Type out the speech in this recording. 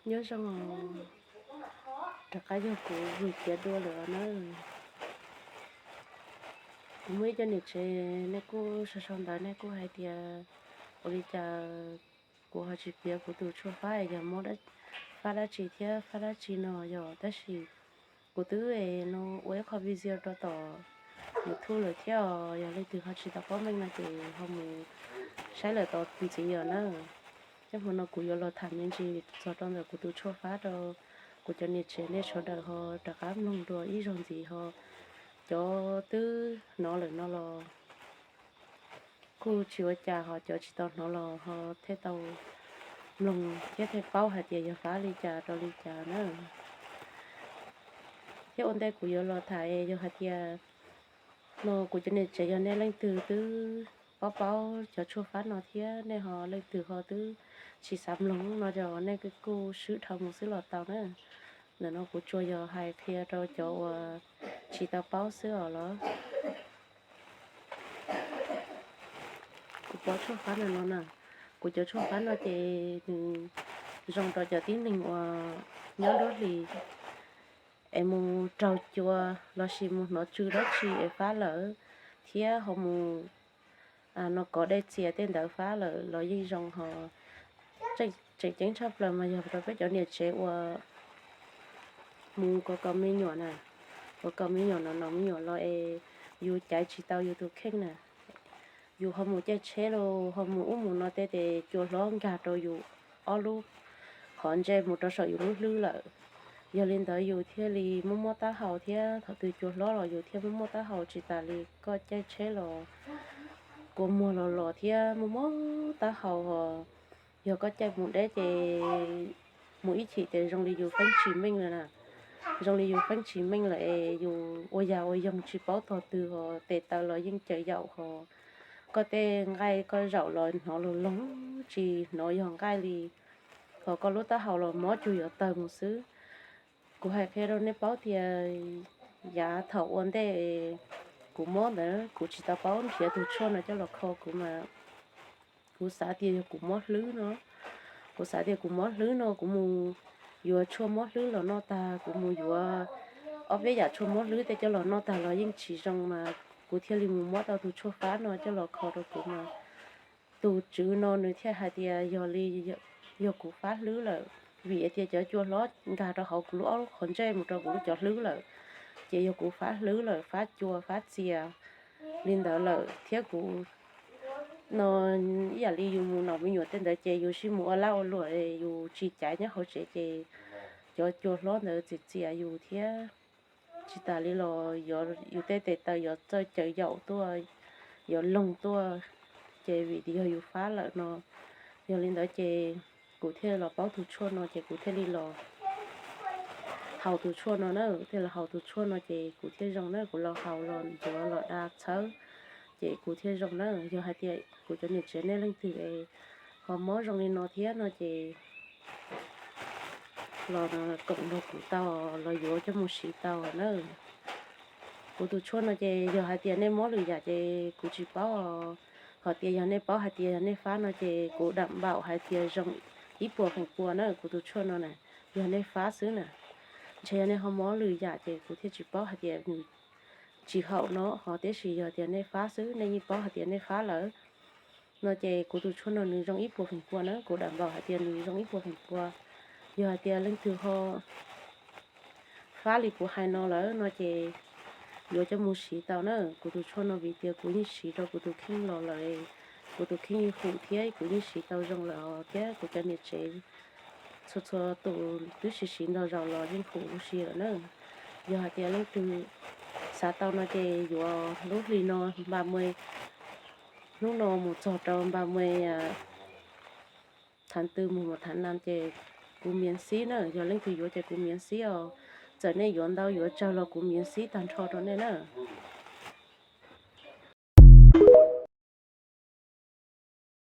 Nyob zoo, rov qab yog kuv Vwm Kiav dua lawm na. Kuv muaj ib co niam tsev, nej kuj sau sau ntawv, nej kuj hais tias ua li cas kuv ho tsis piav kuv tus tshuaj fab, yog muab fab dab tsi thiab fab dab tsi no yog, tab sis kuv twb no ua ib qho video rau tom YouTube lawm thiab os. Yog leej twg ho tsis tau paub meej no ces ho mus saib lawm tom ntxiv os na. Thiab hmo no kuv yuav los tham me ntsis txog rau ntawm kuv tus tshuaj fab rau kuv cov niam tsev nej sawv daws ho rov qab mloog dua ib zaug ntxiv ho. Cov twb hnov lawm no los kuj tsis ua cas, ho cov tsis tau hnov los ho thiaj tau mloog thiab thiaj paub hais tias yog fab li cas rau li cas na. Thiab ua ntej kuv yuav los tham es yog hais tias no kuv cov niam tsev yog nej leej twg twb paub paub cov tshuaj fab no thiab nej ho leej twg ho twb tsis xav mloog no ces nej kuj swb dhau mus xwb los tau na. Ntawm no kuv tsuas yog hais qhia rau cov uas tsis tau paub xwb os los. Kuv pov tshuaj fab no no na, kuv cov tshuaj fab no ces nws zoo rau cov tib neeg uas nyob nruab hlis es mus raug cua lossis mus hnov tsw dab tsi es fab lawm, thiab ho mus no kov dej txias tej ntawd fab lawm los yeej zoo ho. Tseem ceeb tshaj plaws mas yog rau peb cov niam tsev uas mus kov kaus me nyuam na, kov kaus me nyuam no, nom me nyuam los es yus caiv tsis tau yus tus kheej na. Yus ho mus caij tsheb los ho mus ub mus no tej ces cua hlob nkag rau yus ob lub qhov ntsej mus rau saum yus lub hlwb lawm. Yog li ntawd yus thiaj li muaj mob taub hau thiab thaum twg cua hlob los yus thiaj muaj mob taub hau tsis tas li koj caij tsheb los kua muag los los thiab muaj mob taub hau os. Yog koj caij mus deb ces mus ib chim ces zoo li yus feeb tsis meej lawm na. Zoo li yus feeb tsis meej lawm es yus ua yag ua yoog tsis paub tog twg ho tes taw los yeej caws yaum ho. Koj tej nqaij koj zaum los hnov loog loog tsis hnov yog nqaij li, ho koj lub taub hau los mob cuag yuav tawg mus xwb. Kuv hais qhia rau nej paub tias yav thaum ua ntej kuv mob ntawd kuv tsis tau paub nrhiav tus tshuaj no coj los kho kuv mas kuv xav tias yog kuv mob hlwb no. Kuv xav tias kuv mob hlwb no kuv mus yuav tshuaj mob hlwb los noj tag, kuv mus yuav ob peb yam tshuaj mob hlwb tej coj los noj tag los yeej tsis zoo mas kuv thiaj li mus muab tau tus tshuaj fab no coj los kho rau kuv mas tus tswv no nws thiaj hais tias yog li yog kuv fab hlwb lawm, vim tias cov cua hlob nkag rau hauv kuv lub ob lub qhov ntsej mus rau kuv lub cov hlwb lawm, ces yog kuv fab hlwb lawm, fab cua fab txias li ntawd lawm thiab kuv no ib yam li yus mus nom me nyuam tej ntawd ces yus sib mus ua laj ua luam, yus tsis caiv nyob hauv tsev ces cov cua hlob ntawd txias txias yus thiab tsis tas li los yus tej tes taw yuav txawj caws yaum tuaj, yuav loog tuaj, ces vim yog yus fab lawm no. Yog li ntawd ces kuv thiaj los paub tus tshuaj no ces kuv thiaj li los haus tus tshuaj no na, thiaj los haus tus tshuaj no ces kuv thiaj zoo na, kuv los haus los ntuav los da txhawb ces kuv thiaj zoo na. Yog hais tias kuv cov niam tsev nej leej twg ho mob zoo li no thiab no ces los koom nrog kuv tau los yuav coj mus siv tau na. Kuv tus tshuaj no ces yog hais tias nej mob lwm yam ces kuv tsis paub, ho tias yog nej paub hais tias yog nej fab no ces kuv dam npaum hais tias zoo ib puas feem pua na kuv tus tshuaj no na, yog nej fab xwb na. Ntshe yog nej ho mob lwm yam ces kuv thiaj tsis paub hais tias nws tsis haum no ho, tiam sis yog tias nej fab xwb nej yeej paub hais tias nej fab lawm no ces kuv tus tshuaj no nws zoo ib puas feem pua na, kuv dam npaum hais tias nws zoo ib puas feem pua. Yog hais tias leej twg ho fab li kuv hais no lawm no ces yuav coj mus siv tau na. Kuv tus tshuaj no vim tias kuv yeej siv rau kuv tus kheej los lawm, kuv tus kheej yeej hum thiab kuv yeej siv tau zoo lawm thiab kuv cov niam tsev txhua txhua tus twb siv siv ntau zaus los yeej hum huv si lawm na. Yog hais tias leej twg xav tau no ces yuav lub hli no npa mues, hnub no mus txog rau npa mues thav tw mus mus thav na ces kuv miav xib na, yog leej twg yuav ces kuv miav xib os. Txawm nej yuav ntau yuav tsawg los kuv miav xib tag nrho rau nej na.